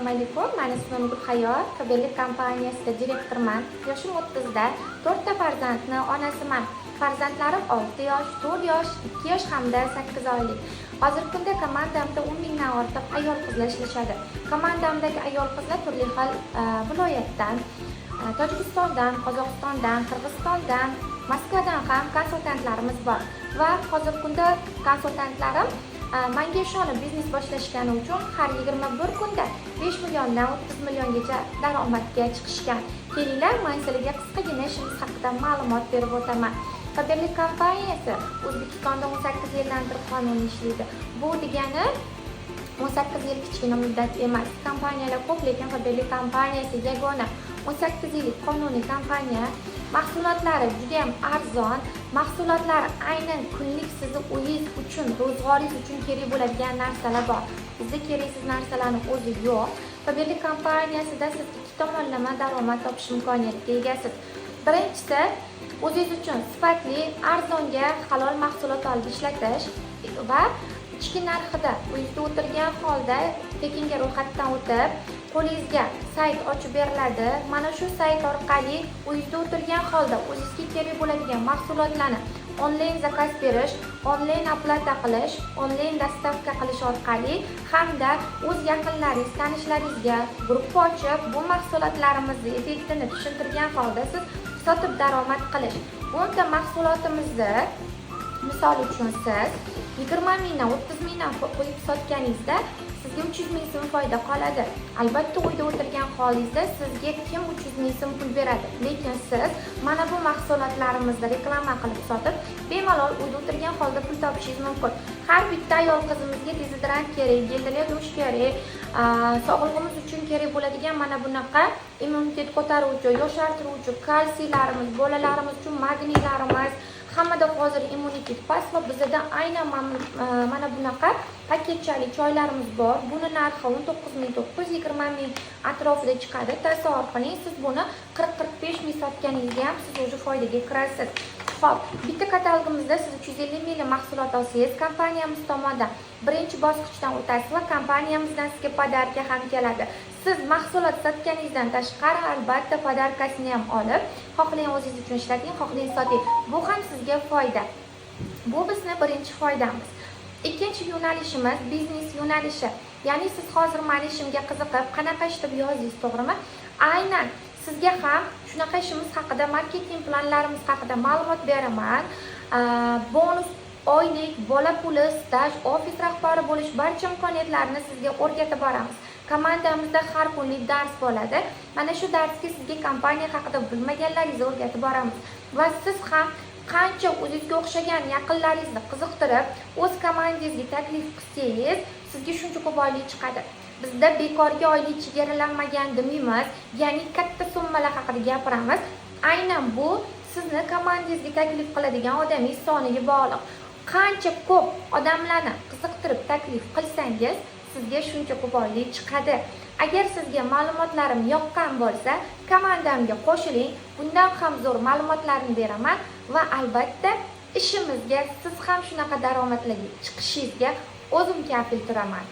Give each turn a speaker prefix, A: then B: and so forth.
A: Assalomu alaykum. Mani ismim Gulhayo, Faberlic kompaniyasida direktorman. Yoshim 30da, to'rtta farzandni onasiman. Farzandlarim 6 yosh, 4 yosh, 2 yosh hamda 8 oylik. Hozirgi kunda komandamda 10 mingdan ortiq ayol qizlar ishlashadi. Komandamdagi ayol qizlar turli xil viloyatdan, Tojikistondan, Qozog'istondan, Qirg'izistondan, Moskvadan ham konsultantlarimiz bor. Va hozirgi kunda konsultantlarim manga ishonib biznes boshlashgani uchun har 21 kunda 5 milliondan 30 milliongacha daromadga chiqishgan. Kelinglar, men sizlarga qisqagina ishimiz haqida ma'lumot berib o'taman. Faberlic kompaniyasi O'zbekistonda 18 yildan beri qonuniy ishlaydi. Bu degani 18 yil kichkina muddat emas. Kompaniyalar ko'p, lekin Faberlic kompaniyasi yagona 18 yillik qonuniy kompaniya. Mahsulotlari juda ham arzon. Mahsulotlar aynan kunlik sizni uyingiz uchun, ro'zg'oringiz uchun kerak bo'ladigan narsalar bor. Bizda keraksiz narsalarni o'zi yo'q. Faberlic kompaniyasida siz ikki tomonlama daromad topish imkoniyatiga egasiz. Birinchisi, o'zingiz uchun sifatli, arzonga halol mahsulot olib ishlatish va ichki narxida uyingizda o'tirgan holda tekinga ro'yxatdan o'tib, qo'lingizga sayt ochib beriladi. Mana shu sayt orqali uyingizda o'tirgan holda o'zingizga kerak bo'ladigan mahsulotlarni onlayn заказ berish, onlayn оплата qilish, onlayn доставка qilish orqali hamda o'z yaqinlaringiz, tanishlaringizga gruppa ochib, bu mahsulotlarimizni effektini tushuntirgan holda siz sotib daromad qilish. 10 ta mahsulotimizni, misol uchun, siz 20 mingdan, 30 mingdan qo'yib sotganingizda sizga 300 ming so'm foyda qoladi. Albatta, uyda o'tirgan holingizda sizga kim 300 ming so'm pul beradi? Lekin siz mana bu mahsulotlarimizni reklama qilib sotib, bemalol uyda o'tirgan holda pul topishingiz mumkin. Har bitta ayol qizimizga dezodorant kerak, гель для душ kerak, sog'lig'imiz uchun kerak bo'ladigan mana bunaqa immunitet ko'taruvchi, yoshartiruvchi kalsiylarimiz, bolalarimiz uchun magniylarimiz. Hammada hozir immunitet past va bizada aynan mana bunaqa paketchali choylarimiz bor. Buni narxi 19 900, 20 000 atrofida chiqadi. Tasavvur qiling, siz buni 40-45 ming sotganingizda ham siz уже foydaga kirasiz. Ho'p, bitta katalogimizda siz 350 ml mahsulot olsangiz, kompaniyamiz tomonidan birinchi bosqichdan o'tasiz va kompaniyamizdan sizga подарка ham keladi. Siz mahsulot sotganingizdan tashqari, albatta, подарка sini ham olib, xohlang o'zingiz uchun ishlating, xohlang soting. Bu ham sizga foyda. Bu bizni birinchi foydamiz. Ikkinchi yo'nalishimiz biznes yo'nalishi. Ya'ni siz hozir mani ishimga qiziqib, qanaqa ish deb yozdingiz, to'g'rimi? Aynan sizga ham shunaqa ishimiz haqida, marketing planlarimiz haqida ma'lumot beraman. Bonus, oylik, bola puli, staj, ofis rahbari bo'lish, barcha imkoniyatlarni sizga o'rgatib boramiz. Komandamizda har kunlik dars bo'ladi. Mana shu darsga sizga kompaniya haqida bilmaganlaringizni o'rgatib boramiz va siz ham qancha o'zingizga o'xshagan yaqinlaringizni qiziqtirib, o'z komandangizga taklif qilsangiz, sizga shuncha ko'p oylik chiqadi. Bizda bekorga oylik chegaralanmagan demaymiz, ya'ni katta summalar haqida gapiramiz. Aynan bu sizni komandangizga taklif qiladigan odamingiz soniga bog'liq. Qancha ko'p odamlarni qiziqtirib taklif qilsangiz, sizga shuncha ko'p oylik chiqadi. Agar sizga ma'lumotlarim yoqqan bo'lsa, komandamga qo'shiling. Bundan ham zo'r ma'lumotlarni beraman va albatta ishimizga siz ham shunaqa daromadlarga chiqishingizga o'zim kafil turaman.